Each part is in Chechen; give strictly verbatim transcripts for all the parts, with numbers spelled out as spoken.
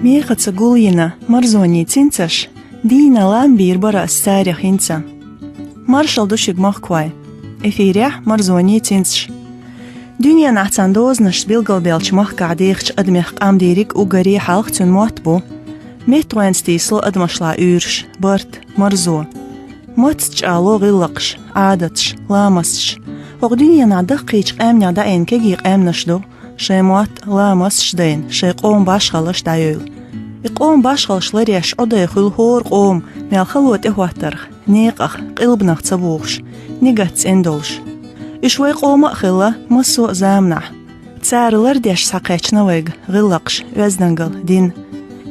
Мехаца гулйина марзонний цинцаш, дийна лам бийр бара ас царех хӀинца. Маршал ду шуга, махкахой! Эфирехь «Марзонний цинцаш». Дуьненахь цхьана дозанашца билгалбеллачу махкахь дехачу адамех къам дийриг уггаре хьалха цуьнан мотт бу. Меттахойн тийсало адамашла уьйраш, барт, марзо. Маттаца чӀагӀло гӀиллакхаш, Ӏадаташ, ламасташ. ХӀокху дуьненахь даккхийчу къаьмнех дӀаийна кегий къаьмнаш ду, шайн мотт, ламасташ дайна, шайн къоман башхаллаш дӀайойла. И къоман башхаллаш ларъеш Ӏодайна хуьлу хӀора къоман мел хало тӀехӀоттарх, некъах, къилбанах ца бухуш, нигат цӀена долуш. Уьш вайн къоман а хилла, массо а заманахь. Цара лардеш схьакхаьчна вайга гӀиллакхаш, оьздангалла, дин.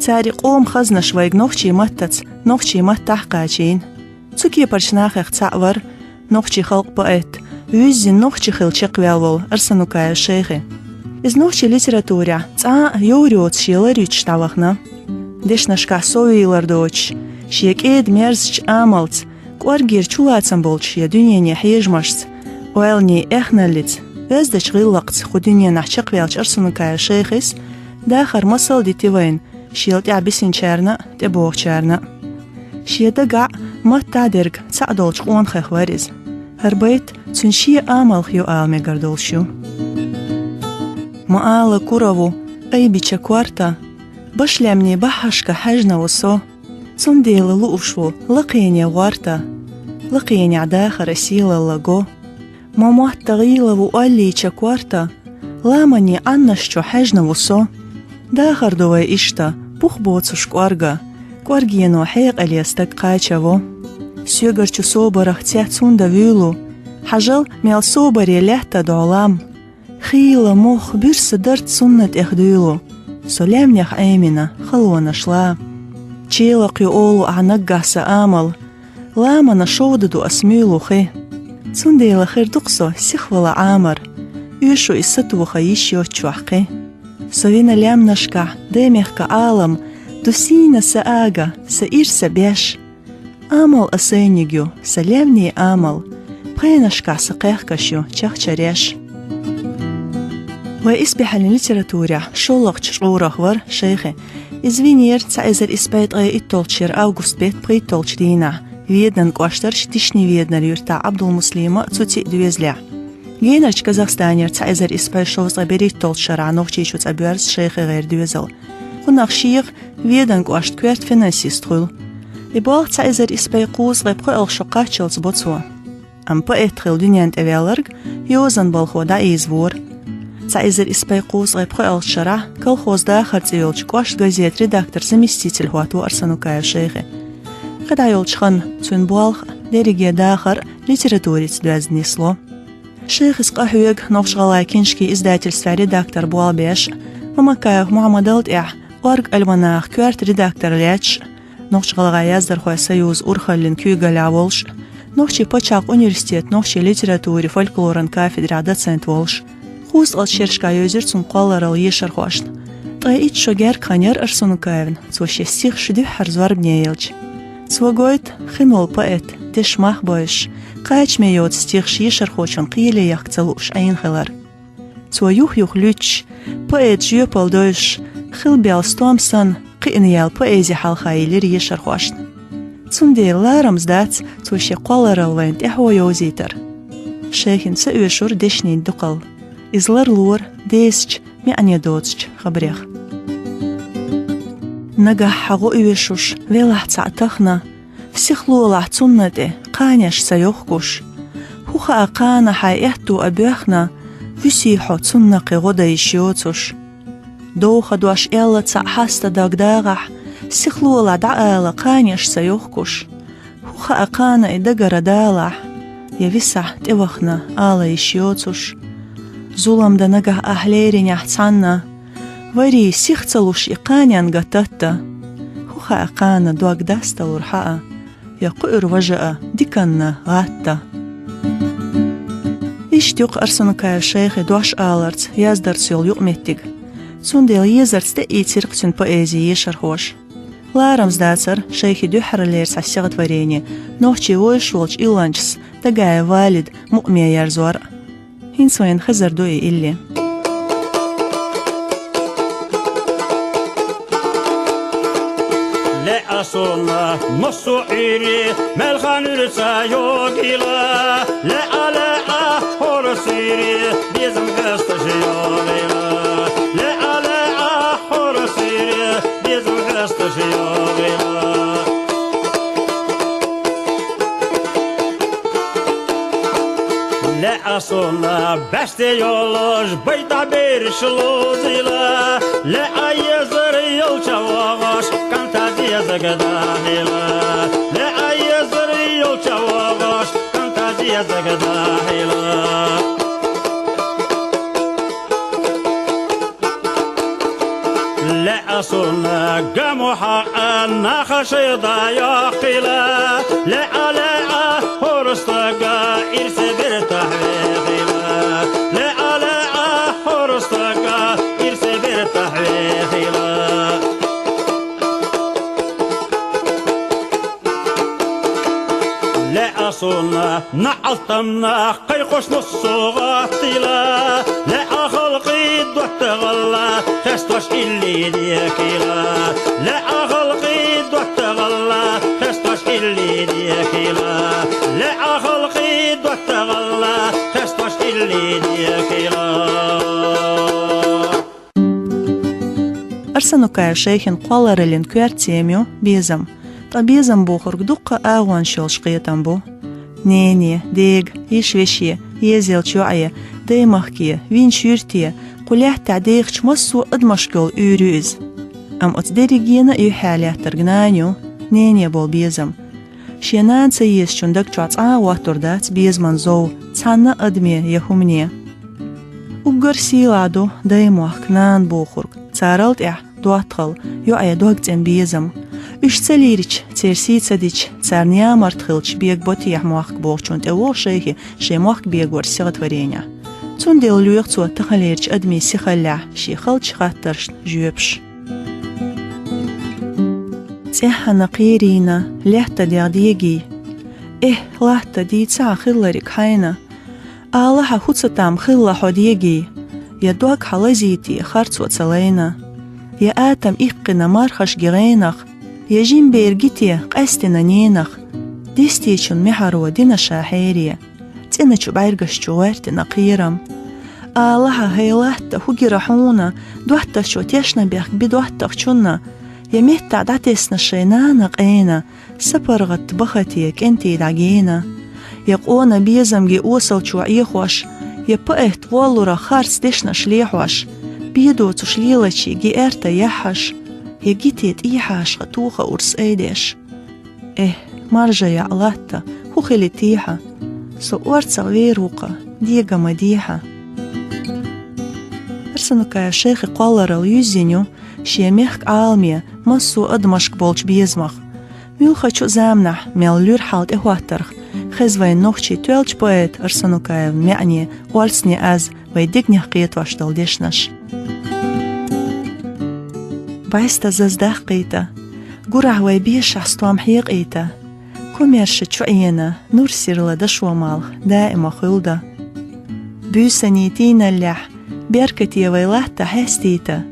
Цара и къоман хазнаш вайга нохчийн маттаца, нохчийн маттахь кхачийна. Цу кепарчу нахах цхьаъ вара нохчийн халкъан поэт, вуьззина нохчи хилла чекхваьлла волу Арсанукаев Шайхи. Иза нохчийн литературехь цкъа а йовр йоцуш я лар юьтуш дӀавахана. Дешнашкахь совийлар доцуш, шен кӀеда-мерзачу амалца, кӀоргера чулацам болчу шен дуьненан хьежамашца, ойланийн эхналлица, оьздачу гӀиллакхца кху дуьненахь чекхваьллачу Арсанукаев Шайхис дахар масал а дити вайна, шел тӀаьхьа бисинчарна а, тӀебогӀучарна а. Шен дагахь а, маттахь а дерг цхьаъ долчу къонахех вара иза. ХӀара байт цуьнан шен амалх ю ала мегар долуш ю. Ма ала кура ву, айбича корта, башлаьмнийн бахьашка хьаьжна ву со. Цундела лууш ву лакхене гӀорта, лакхенехь дахаран сийлалла го. Ма мотта гӀийла ву оллийча корта, ламанийн Ӏаннаш чу хьаьжна ву со. Дахар ду вай иштта, бух боцуш кӀорга, кӀоргено хьекъале стаг кхачаво. Соьгарчу собарах цец хӀунда вуьйлу, хьажал, мел собаре лаьтта дӀо лам. Хийла мох, буьрса дарц цунна тӀех дуьйлу, со лаьмнех Ӏемина халонаш ла. Челакх ю олу ахь наггахь сан амал, ламанан шовда ду ас муьйлу хи. Цундела хир ду-кх со сихвала Ӏамар, оьшу иза сатоха йиш йоцчохь кхин. Со вина лаьмнашкахь, даймехкан Ӏалам, ду сийна сан ага, сан ирс, сан беш. Амал а сайниг ю, сан лаьмнийн амал, пхенашкахь сан кхехкаш ю чахчареш. Вайн исбаьхьаллин литературехь шолгӀачу чкъурах вара Шайхи. Иза винера цхьа эзар исс бӀе ткъе итталгӀачу шеран август беттан пхийтталгӀачу дийнахь Веданан кӀоштарчу Дишни-Веданара юьртахь Ӏабдулмуслима а, Цуци а доьзалехь. Генарчу Казахстанера цхьа эзар исс бӀе шовзткъе берхӀитталгӀачу шарахь Нохчийчу цӀа боьрзу Шайхи гӀайра доьзал. Кхунах шех Веданан кӀоштан коьрта финансист хуьлу. И болх цхьа эзар исс бӀе кхузткъе пхоьалгӀа шо кхаччалц бо цо. Амма поэт хилла дуьнен тӀе ваьлларг йозанан балхо дӀаийзавора. Цхьа эзар исс бӀе кхузткъе пхоьалгӀачу шарахь «Колхозан дахар» цӀе йолчу кӀоштан газетан редакторан заместитель хӀоттаво Арсанукаев Шайхи. КхидӀа йолчу ханна цуьнан болх а, дерриге дахар а литературица доьзна нисло. Шайхис къахьоьгу Нохч-ГӀалгӀайн книжкийн издательствехь редакторан болх беш, Мамакаев Мухьаммадал тӀаьхьа «Орга» альманахан коьрта редактор лаьтташ, Нохч-ГӀалгӀайн яздархойн союзан урхаллин куьйгаллехь волуш, Нохчийн пачхьалкхан университетан нохчийн литературин, фольклоран кафедрехь доцент волуш. КхузткъалгӀачу шерашкахь йовзира цунна кхолларалла ешархошна. Ткъе итт шо герга хан яра Арсанукаевна, цо шен стихаш дуьххьара зорбане елча. Цо гойту хин волу поэт, дешан мах бовзуш, кхачаме йоцу стихаш ешархочун кхеле яхка ца лууш Ӏийна хилар. Цо юх-юха луьттуш, поэтан жоьпалла довзуш, хила бел стом санна, кхиъна яьлла поэзи хьалха йиллира ешархошна. Цундела ларамза дац цо шен кхолларалла вайна тӀаьхьо йовзийтар. Шайхина ца оьшура дешнийн дукхалла. Иза ларлора десачу, маьӀне доцучу хабарех. Нагахь хьан гӀо оьшуш велахь цхьаъ тахана, сихлолахь цунна тӀе кханеш ца йохкуш. ХӀун хаьа кхана хьайн аьтту а боьхна, вуьсий хьо цунна кхин гӀо дан йиш йоцуш. Довха дош аьлла цхьаъ хьаста даг дагӀахь, сихлолахь дӀаала кханеш ца йохкуш. ХӀун хаьа кхана и дагара далахь, я висахь тӀевахана ала йиш йоцуш. Зулам дан нагахь ахь леринехь цхьанна, варий, сих ца луш и кханенга татта. ХӀун хаьа кхана дог дасталур хьаа, я кхуьур важа а диканна гӀатта. Иштта ю-кх Арсанукаев Шайхин дош аларца, яздарца йолу юкъаметтиг. Цундела езарца тӀеийцира-кх цуьнан поэзи ешархоша. Ларамза дацара Шайхин дуьххьарлера цхьа стихотворени, нохчийн вуьйш волчу илланчас Дагаев Валида мукъаме ерзор а. ХӀинца вайна хезар ду и илли. Сона массо а Ӏуйре, мел хан уьрца йогийла, лаьа, лаьа, хӀора суьйре, безам хьесташ йогийла, лаьа, лаьа, хӀора суьйре, безам хьесташ йогийла. Лаьа сона баьсте йолаш, байтӀа бераш лозийла, лаьа езар йолча вогӀаш, кӀанта дезаг дахийла, лаьа езар йолча вогӀаш, кӀанта дезаг дахийла. Лаьа сона гаму хьакъа наха шайда йоккхийла, лаьа, лаьа, хӀора стага ирсе бертахь вехийла, лаьа, лаьа, хӀора стага ирсе бертахь вехийла. Лаьа сона наӀалтамна кхайкхош массо а гӀаттийла, лаьа халкъи доттагӀалла, хестош илли декийла, лаьа халкъи доттагӀалла, хестош илли декийла, лаьа халкъи доттагӀалла, хестош илли декийла. Арсанукаев Шайхин кхоллараллин коьрта тема ю безам. Ткъа безам бохург дуккха агӀонаш йолаш кхетам бу. Нене, дега, йиша-веше, езаелча йоӀе, даймахке, вийнача юьрте, кху лаьттахь дехача массо а адамашка йола уьйр ю иза. Амма оцу дерригенна а юьххьехь лаьттарг нана ю, нене болу безам. Шен нана ца езачун даг чохь цкъа а хӀоттур дац безаман зов цхьанна а адаме я хӀумане. Уггар сийлахь ду даймохк, нана бохург, царал тӀехь доттагӀалла, йоӀе, догцӀена безам. Уьш ца лийрича, церан сий ца дича, царна ямарта хилча бегабо техьа мохк бохучунна тӀевогӀу Шайхи шен мохк бегоран стихотворенехь. Цундела лоьху цо таханлерчу адамийн сихаллехь шен халчу хаттаршна жоьпаш. ЦӀеххьана кхерийна лаьтта дегӀ дегий. Эхь, латта, дийца хьан хилларг хьайна. Алахьа, хӀу ца там хилла хьо дегий. Я дог хьан лазийти харцо ца лайна. Я атам иккхина мархашкахь гӀенах. Я жима бер гите къаьстина ненах. Дестечун мехьаро дина ша хьере. ЦӀена чу бӀаьргаш чу гӀоьртина кхерам. Алахьа, хӀай латта, хӀу гира хьуна, доттагӀчо тешнабехк би доттагӀчунна, я меттахь дӀатесна шайн нана къена, са паргӀат бахате кӀентий дӀагена, я къона безамге осалчо Ӏехош, я поэт воллурах харц дешнаш лехьош, бен доцуш лелачийн ги аьрта яххьаш, я гите тӀехьашха тоха урс айдеш. Эхь, маржа яӀ латта, хӀу хили техьа, со орцах вер ву-кха, дега ма дехьа. Арсанукаев Шайхи кхолларалла юьззина ю шен мехкан Ӏаламе, массо а адамашка болчу безамах. Муьлххачу а заманахь мел луьра хьал тӀехӀоттарх хеза вайн нохчийн тоьллачу поэта Арсанукаевн маьӀне, орцане аз вай дегнех кхетош долу дешнаш. БӀаьста заза даккхийта, гурахь вай бешахь стом хьекъийта, комаьрша чу Ӏена нур сирла дашо малх даима хуьлда. Буьйсанийн тийналлехь беркате вай латта хьестийта,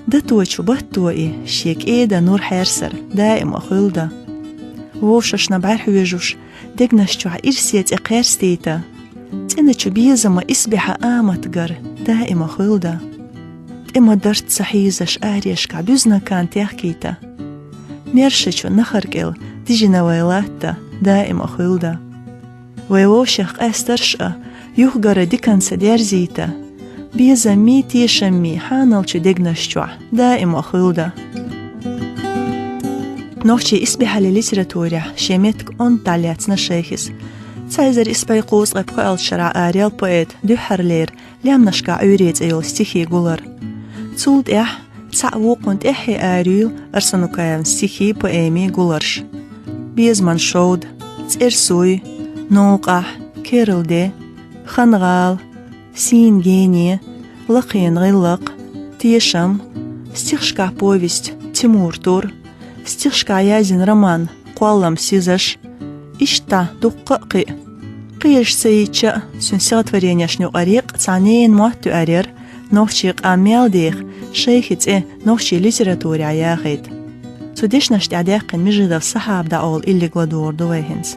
даточу батто и шен кӀеда нур хьерсар даима хуьлда. Вовшашна бӀаьрхьоьжуш, дегнаш чохь ирсе цӀе кхерстийта, цӀеначу безама исбаьхьа амат гар даима хуьлда. ТӀе ма дарт ца хьийзаш арешкахь буьзна кан техкийта, мершачу нахар кӀел дижина вай латта даима хуьлда. Вай вовшех къаьстарш а юхагара диканца дерзийта, безаммий, тешаммий хьаналчу дегнаш чохь даима хуьлда. Нохчийн исбаьхьаллин литературехь шен меттиг онда дӀалаьцна Шайхис. Цхьа эзар исс бӀе кхузткъе пхоьалгӀачу шарахь араяьлла поэта дуьххьарлера «Лаьмнашкахь Ӏуьйре» цӀе йолу стихийн гулар. Цул тӀаьхьа цхьаъ вукхунна тӀаьххье араюьйлу Арсанукаевн стихийн, поэмийн гуларш: «Безаман шовда», «ЦӀерсуй», «Новкъахь», «Керла де», «Хан-гӀала», «Сийна гене», «Лакхена гӀиллакх», «Тешам», стихашкахь повесть «Тимур-тур», стихашкахь яздина роман «Кхоллам сизаш». Иштта дуккха а кхин а. Кхиерш ца йича а, цуьнан стихотворенешна юкъара еккъа цхьа ненан мотт юьйр яра, нохчийн къам мел деха, Шайхин цӀе нохчийн литературехь яхийта. Цу дешнаш тӀа даьккхина Межидов Сахьаба дӀаоал иллиг ладугӀур ду вай хӀинца.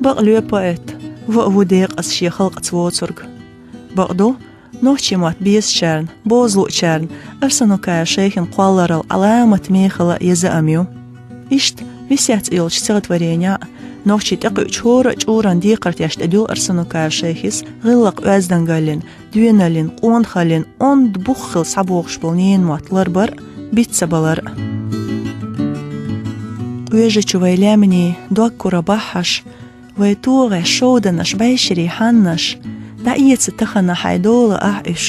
Бакъ лоь поэт, ва а ву декъаза шен халкъаца воцург. Бакъду, нохчийн мотт безачарна, бозалучарна Арсанукаев Шайхин кхолларал Ӏаламат мехала еза ам ю. Иштта, «Весет» йолчу стихотворенехь нохчийн тӀекхуьучу хӀора а чкъуран декхар тӀехь тӀедуьллу Арсанукаев Шайхис гӀиллакх-оьздангаллин, доьналлин, къонахаллин онда бух хилла схьабогӀуш болу ненан мотт ларбар а, биц ца балар а. Къоьжачу вай лаьмнийн дог кура баххьаш, вай тогӀеш, шовданаш, бӀешерийн хьаннаш, дӀаэца тахана хьайн дола ахь уьш,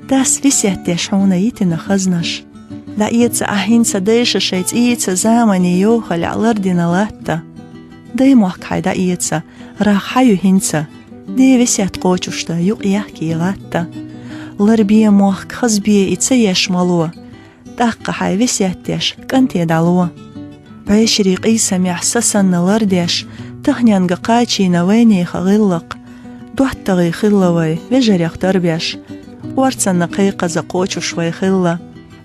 дас весет деш хьуна йитина хазнаш. ДӀаэца ахь хӀинца дайша шайн цӀийца заманийн йохаллехь лардина латта. Даймохк хьайн дӀаэца, рагӀ хьан ю хӀинца, ден весет кхочушдан юкъ яхкий гӀатта. Ларбе мохк, хазбе и ца еш мало, тӀаккха хьайн весет деш кӀанте дӀало. БӀешерийн къийсамехь са санна лардеш, таханенга кхачийна вайнехан гӀиллакх. ДоттагӀий хилла вай, вежарех тарбеш, орцанна кхайкхаза кхочуш вай хилла.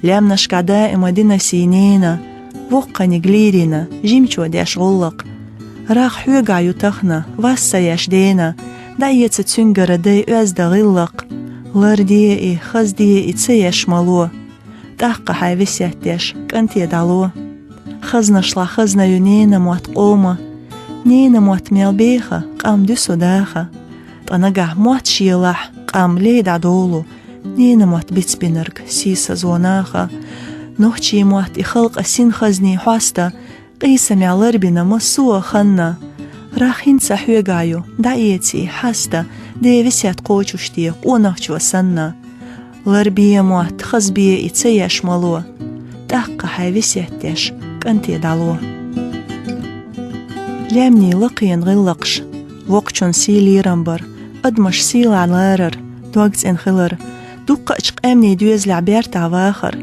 Лаьмнашкахь даима дина сий ненан, воккханиг лийрина, жимчо деш гӀуллакх. РагӀ хьоьгахь ю тахана, вас ца еш дена, дӀаэца цуьнгара дайн оьзда гӀиллакх. Ларде и, хазде и ца еш мало, тӀаккха хьайн весет деш кӀанте дӀало. Хазнашлахь хазна ю ненан мотт къоман. Ненан мотт мел беха, къам дуьсу даха. Ткъа нагахь мотт шелахь, къам лей дӀадолу, ненан мотт бицбинарг сийсазо наха. Нохчийн мотт и халкъан син хазнийн хьоста, къийсамехь ларбина массо а ханна. Рагӏ хӏинца хьоьгахь ю, дӏаэций, хьаста, де весет кхочуш де, къонахчо санна. Лар бе мотт, хаза бе и ца еш мало. ТӀаккха хьайн весет деш, кӏанте дӏало. Лаьмнийн лакхен гӏиллакхаш, воккхачун сий-лерам бар, адамаш сийлахь ларар, дог цӏена хилар, дуккхача къаьмнийн доьзалехь бертахь вахар,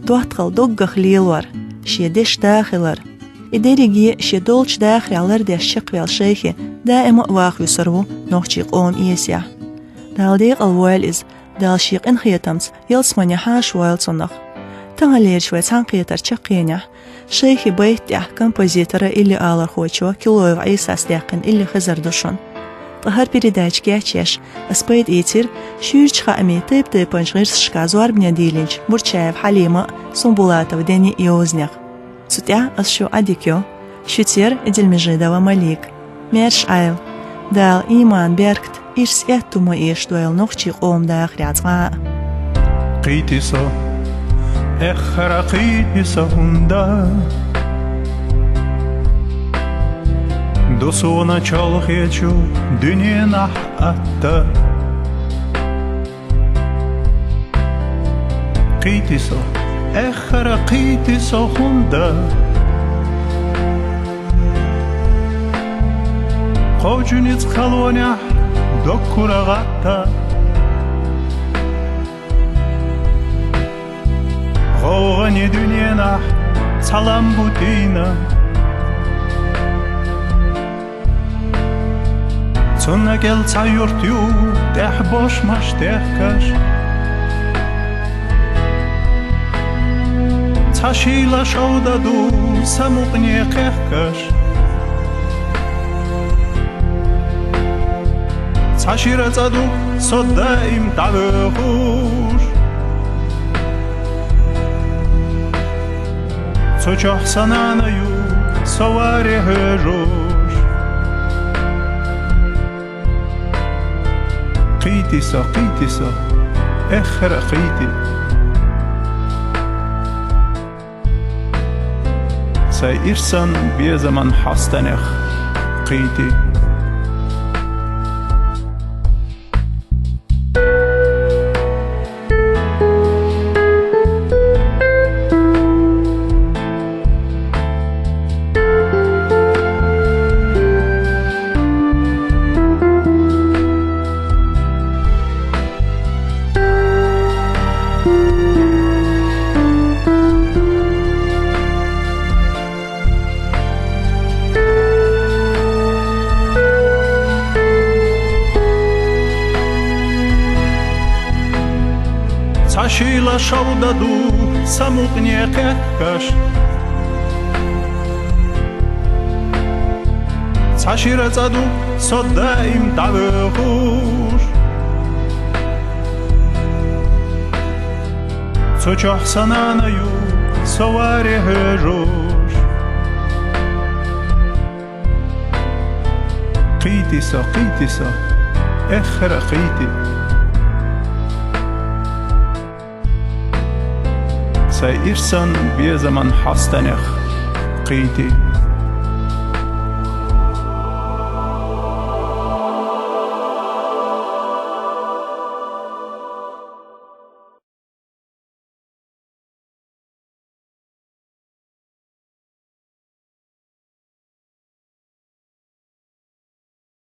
доттагӏал доггах лелор, шен дешан да хилар. И дерриге шен долчу дахарехь лардеш чекхваьлла шайхи даима а ваха вуьсур ву нохчийн къоман эсехь. Дала декъал войла иза, Дала шен къинхетамца ялсамане хьаша войла цунах. Таханлерчу вай цхьаьнакхетар чаккхенехь, шайхи байтан тӏехь композитора, илли алархочо Килоев Ӏийсас даьккхина илли хезар ду шуна. Ткъа хӏара передача кечъеш, ас пайда ийцира шуьйрачу хаамийн тайп-тайпанчу гӏирсашкахь зорбане дийлинчу Бурчаева Хьалиман а, Сумбулатова Денин а йозанех. Цу тӏехь ас шу Ӏадика йо. Шуьца яра Эдельмежидова Малика. Маьрша Ӏайла. Дала ийман, беркат, ирс, аьтту ма эша дойла нохчийн къоман дахарехь цкъа а. Кхийти со, эх, хӀара, кхийти со, хӀунда ду суна чолхечу дуьненахь атта? Кхийти со, эх, хӀара, кхийти со, хӀунда кхочу ницкъ халонехь дог кура гӀатта? ГӀовгӀане дуьненахь цхьа лам бу тийна. Цунна кӀел цхьа юрт ю, тӀехь бошмаш техкаш. Цхьа шийла шовда ду самукъане кхехкаш. Цхьа шира цӀа ду со даим дӀавоьхуш. Цу чохь сан нана ю, со варе хьоьжуш. Кхийти со, кхийти со, эх, хӀара, кхийти. Сайн ирсан безаман хьастанех кхийти. Цхьа шийла шовда ду самукъане кхехкаш. Цхьа шира цӀа ду со даим дӀавоьхуш. Цу чохь сан нана ю, со варе хьоьжуш. Кхийти со, кхийти со, эх, хӀара, кхийти. Сайн ирсан безаман хьастанех кхийти.